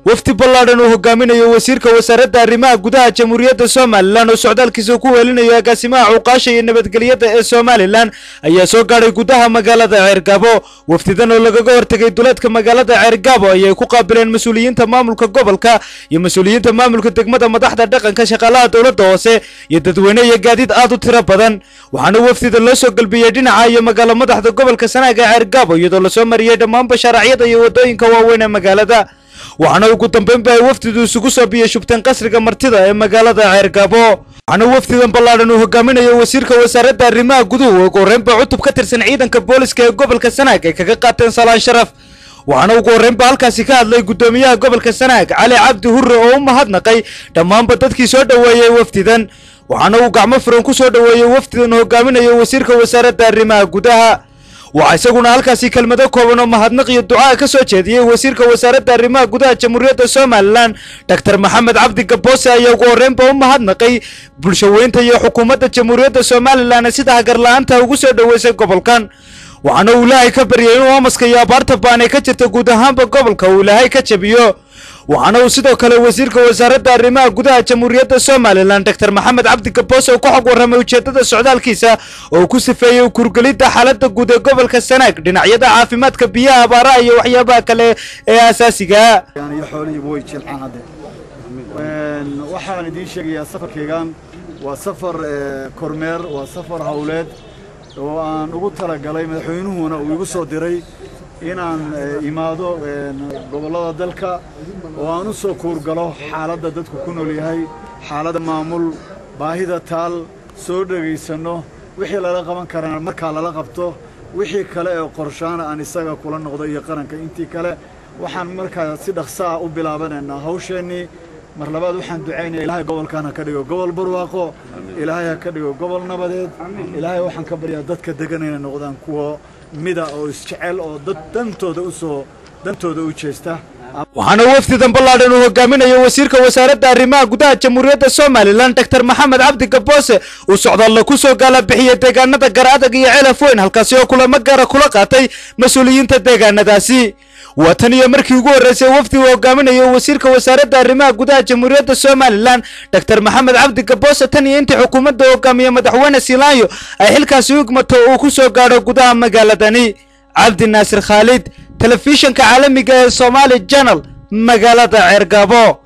Wafdi ballaadhan uu hogaaminayo wasiirka wasaaradda arrimaha gudaha Jamhuuriyadda Somalilan oo socdaalkiisa ku weelinayo agaasimaha cuqaasha iyo nabadgelyada ee Somalilan ayaa soo gaadhay gudaha magaalada Ceergaabo. Wafdidan oo lagaga hortegay duleedka magaalada Ceergaabo ayay ku qaabileen mas-uuliyiinta maamulka gobolka iyo mas-uuliyiinta maamulka degmada, madaxda dhaqanka, shaqaalaha dowladda hoose iyo dadweyne iyo gaadiid aad u tiro badan. Waxaana wafdida loo soo galbiyey dhinaca iyo magaalo madaxda gobolka Sanaag ee Ceergaabo, iyadoo lasoo mariyey dhammaanba shaaracyada iyo waddooyinka waaweyn ee magaalada. Waxaana ugu dambeynba ay wafdidu isugu soo biyey shubteen qasriga martida ee magaalada Ceergaabo. Waxaana wafdidan ballaadhan uu hogaaminayo wasiirka wasaaradda arrimaha guduhu ugu horreynba cutub ka tirsan ciidanka booliska ee gobolka Sanaag ay kaga qaateen salaan sharaf. Waxaana ugu horreynba halkaasi ka hadlay guddoomiyaha gobolka Sanaag Cali Cabdi Hurre oo u mahadnaqay dhammaanba dadkii soo dhoweeyey wafdidan. Waxaana uu gacmo furan ku soo dhoweeyey wafdidan hogaaminayo wasiirka wasaaradda arrimaha gudaha. Waxaa isaguna halkaasi kelmado kooban oo mahadnaq iyo ducaa ka soo jeediyey wasiirka wasaaradda arrimaha gudaha Jamhuuriyadda Somalilan Doctor Maxamed Cabdi Gaboose ayaa ugu horreynba u mahadnaqay bulshaweynta iyo xukuumadda Jamhuuriyadda Somalilan sida hagarla-aanta ugu soo dhoweysay gobolkan. Waxaana uu Ilaahay ka baryay inuu amaska iyo abaarta baan ee ka jirta guud ahaanba gobolka uu Ilaahay ka jabiyo. Waxaana uu sidoo kale wasiirka wasaaradda arrimaha gudaha Jamhuuriyadda Somalilan Doctor Maxamed Cabdi Gaboose ku xog warramay ujeeddada socdaalkiisa oo ku sifeeyey kurgelidda xaaladda guud ee gobolka Sanaag, dhinacyada caafimaadka, biyaha, abaaraha iyo waxyaabaha kale ee asaasiga. Iyo xoolihiiba way jilcaan hadde. Waxaan idiin sheegayaa safarkaygan waa safar kormeer, waa safar hawleed oo aan ugu talagalay, madaxweynuhuna uu igu soo diray inaan imaado gobollada dalka oo aan u soo kuurgalo xaaladda dadku ku nool yahay, xaaladda maamul, baahida taal, soo dhegaysanno, wixii lala qaban karana markaa lala qabto, wixii kale ee qorshaana aan isaga kula noqdo iyo qaranka intii kale. Waxaan markaa si dhaqso ah u bilaabanaynaa hawsheennii. Mar labaad waxaan ducaynaya Ilaahay gobolkan ha ka dhigo gobol barwaaqo, Ilaahay ha ka dhigo gobol nabadeed. Ilaahay waxaan ka baryaa dadka degan inay noqdaan kuwa mida oo isjecel oo dad dantooda usoo dantooda u jeesta. Waxaana wafdidan ballaadhan uu hogaaminayo wasiirka wasaaradda arrimaha gudaha Jamhuuriyadda Somalilan Doctor Maxamed Cabdi Gaboose uu socdaalla ku soo gaala bixiyey deegaanada Gar Adag iyo Celaf Weyn, halkaasi oo kulamo gaara kula qaatay mas-uuliyiinta deegaanadaasi. Waa tan iyo markii ugu horreysay wafdi uu hogaaminayo wasiirka wasaaradda arrimaha gudaha Jamhuuriyadda Somalilan Doctor Maxamed Cabdi Gaboose tan iyo intii xukuumadda hogaamiye madaxweyne Silaanyo ay xilkaasi u igmato uu ku soo gaadho gudaha magaaladani. Cabdi Naasir Khaalid, telefishanka caalamiga ee Somali Channel, magaalada Ceergaabo.